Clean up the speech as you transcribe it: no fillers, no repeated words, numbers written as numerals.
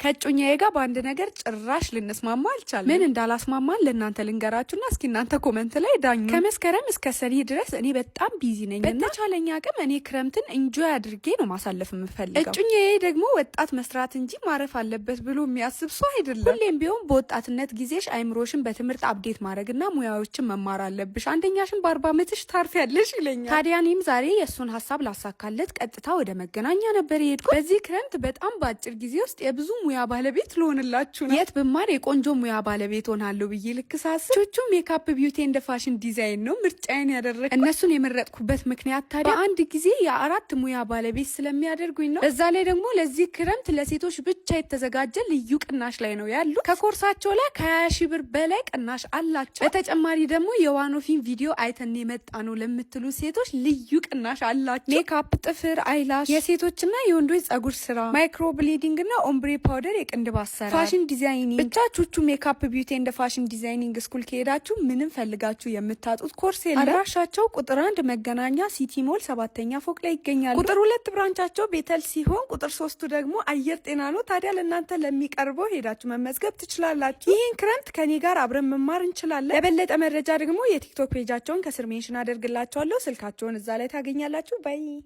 ከእጮኛዬ ጋር በአንድ ነገር ጭራሽ ልንስማማ አልቻልንም። ምን እንዳላስማማን ለእናንተ ልንገራችሁና እስኪ እናንተ comment ላይ ዳኙ። ከመስከረም እስከ ሰኔ ድረስ እኔ በጣም busy ነኝ። በተቻለኝ አቅም እኔ ክረምትን enjoy አድርጌ ነው ማሳለፍ የምፈልገው። እጮኛዬ ደግሞ ወጣት መስራት እንጂ ማረፍ አለበት ብሎ የሚያስብ ሰው አይደለም። ሁሌም ቢሆን በወጣትነት ጊዜሽ አይምሮሽን በትምህርት update ማድረግና ሙያዎችን መማር አለብሽ፣ አንደኛሽን በ40 ዓመትሽ ታርፊያለሽ ይለኛል። ታዲያ እኔም ዛሬ የእሱን ሀሳብ ላሳካለት ቀጥታ ወደ መገናኛ ነበር የሄድኩት። በዚህ ክረምት በጣም በአጭር ጊዜ ውስጥ የብዙ ሙያ ባለቤት ልሆንላችሁ ነው። የት ብማር የቆንጆ ሙያ ባለቤት ሆናለሁ ብዬ ልክ ሳስብ ቹቹ Makeup, Beauty and Fashion Design ነው ምርጫዬን ያደረግኩት። እነሱን የመረጥኩበት ምክንያት ታዲያ በአንድ ጊዜ የአራት ሙያ ባለቤት ስለሚያደርጉኝ ነው። በዛ ላይ ደግሞ ለዚህ ክረምት ለሴቶች ብቻ የተዘጋጀ ልዩ ቅናሽ ላይ ነው ያሉ። ከኮርሳቸው ላይ ከ20 ሺህ ብር በላይ ቅናሽ አላቸው። በተጨማሪ ደግሞ የዋኖፊን ቪዲዮ አይተን የመጣ ነው ለምትሉ ሴቶች ልዩ ቅናሽ አላቸው። ሜካፕ፣ ጥፍር፣ eyelash፣ የሴቶችና የወንዶች ጸጉር ስራ፣ microblading እና ombre powder፣ የቅንድብ አሰራር፣ fashion designing። ብቻ ቹቹ Makeup, Beauty and Fashion Designing School ከሄዳችሁ ምንም ፈልጋችሁ የምታጡት ኮርስ የለም። አድራሻቸው ቁጥር 1 መገናኛ ሲቲ ሞል ሰባተኛ ፎቅ ላይ ይገኛሉ። ቁጥር 2 branch ኣቸው ቤተል ሲሆን ቁጥር 3ቱ ደግሞ አየር ጤና ነው። ታዲያ ለእናንተ ለሚቀርበው ሄዳችሁ መመዝገብ ትችላላችሁ። ይህን ክረምት ከኔ ጋር አብረን መማር እንችላለን። ለበለጠ መረጃ ደግሞ የቲክቶክ page ኣቸውን ከስር mention አደርግላችኋለሁ። ስልካቸውን እዛ ላይ ታገኛላችሁ። Bye.